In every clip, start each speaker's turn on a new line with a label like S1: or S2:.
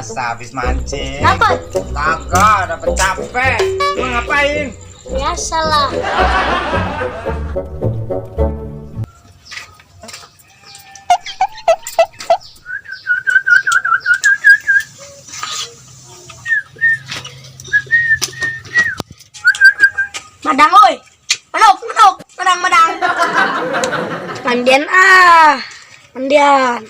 S1: Biasa habis mancing.
S2: Dapat?
S1: Kagak, dapat capek. Lu ngapain?
S2: Biasalah. Madang oi. Manok, manok, madang, madang. Mandian ah. Mandian.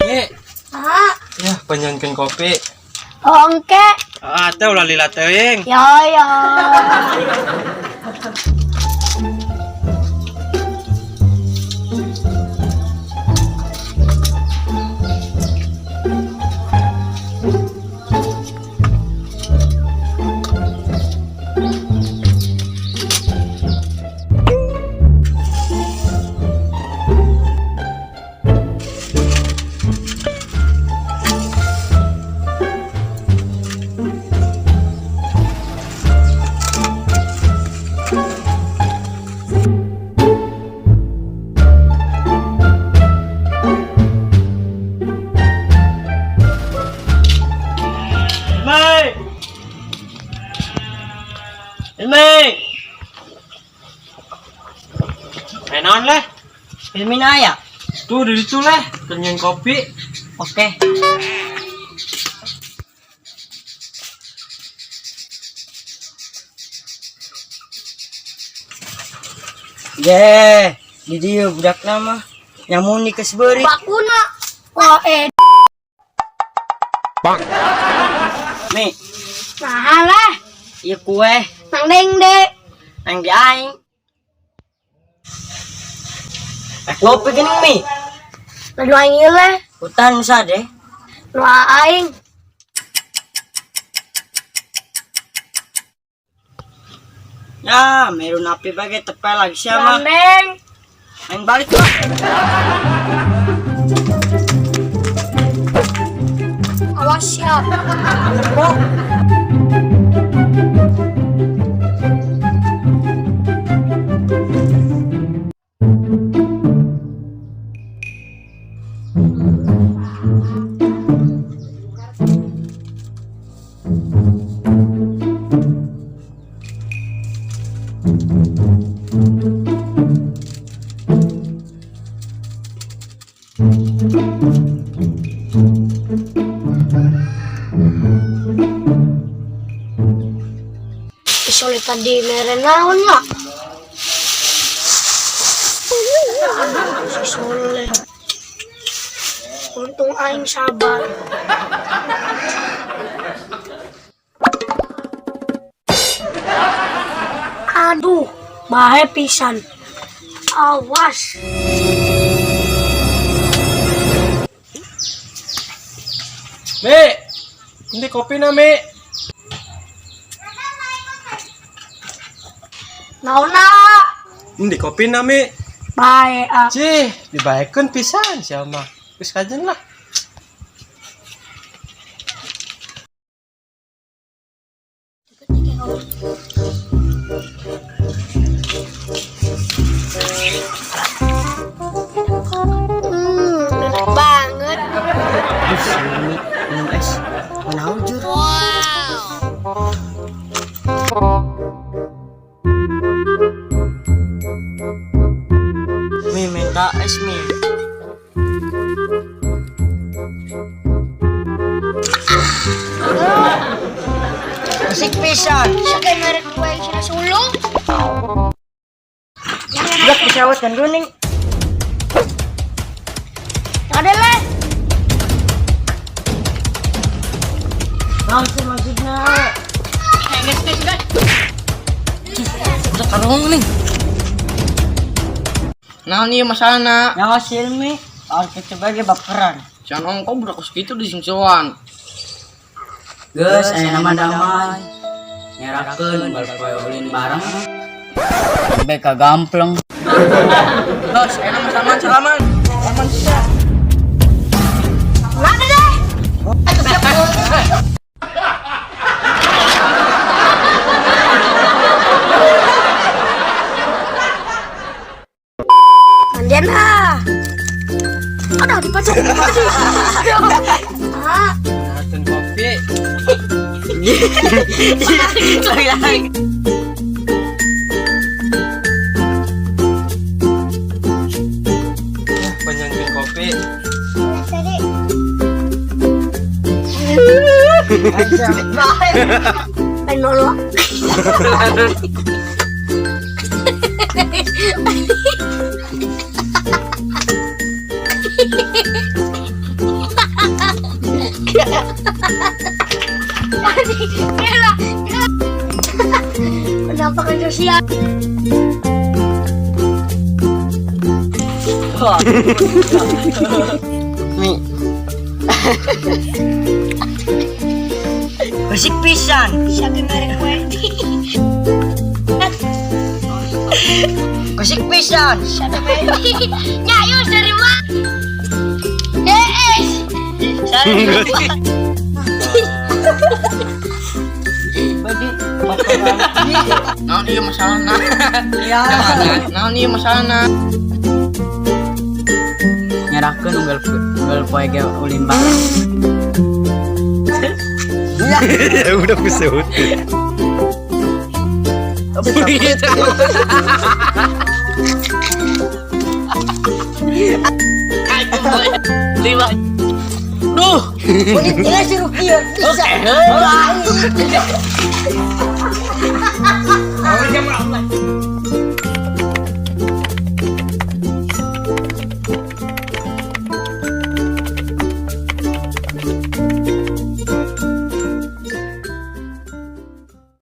S3: Mi,
S2: Ah,
S3: ya penyankan kopi.
S2: ongke.
S3: Ah, teh ulah lila teuing.
S2: Yo yo.
S3: Mei. Mei. Naon leh?
S4: Ilmi naya.
S3: Tuh di situ leh, penyanyi kopi.
S4: Oke. Ye, di dieu budak nama nyamuni geus beurit.
S2: Bakuna. Wah, eh.
S4: Mi,
S2: Nah lah.
S4: ieu kue
S2: Nang deng dek.
S4: nang di aing. Eh, ngopi geuning mi.
S2: Lalu aing ieu leh.
S4: Hutan sade.
S2: Nu aing.
S4: Ya, meru napi bagai tepel lagi siapa?
S2: Nang.
S4: Aing balik lah.
S2: Awas ya.
S4: Kok
S2: Isole tadi mere naon ya? Aduh, si Soleh. Untung aing sabar. Aduh, bahe pisan. Awas.
S3: Mi. Ini kopi na, Mi.
S2: Naon na?
S3: Ini kopi na, Mi.
S2: Bae ah.
S3: Cih, dibaekeun pisan sia mah. Geus kajen lah.
S2: Enak banget.
S4: Aduh, si Mi minum es. Mana jur? Mi minta es mi. Asik pisan.
S2: Siya mere kue sina sulong.
S4: Budak pesawat kan kuning.
S2: Ada leh.
S4: Naon sih maksudnya?
S5: Udah karung nih. Nah nih masalahna.
S4: Nyawa si Ilmi, harus kita bagi baperan.
S5: Jangan ongkau budak kos kitu di singsoan.
S4: Geus, aya nama damai. Nyerakeun bal poe ulin bareng.
S5: Beka gampleng. Bos, enak salaman salaman. Salaman sisa.
S2: Ah,
S3: Nonton kopi.
S4: Lagi-lagi.
S3: Penyunting kopi.
S2: tadi. Penolak. Kela, kela. Kenapa kan sosial?
S4: Mi. Bersih pisan.
S2: Bisa kemarin kue.
S4: Bersih pisan.
S2: Ya, yuk dari mana? Yes.
S4: Bagi
S5: Naon ieu masalahna?
S4: ya.
S5: Naon ieu masalahna?
S4: Nyerahkeun unggal unggal poe ge ulin bareng.
S3: Ya udah kusut.
S5: Lima. Duh.
S4: Ini suruh kieu bisa.
S1: Oh, jam berapa?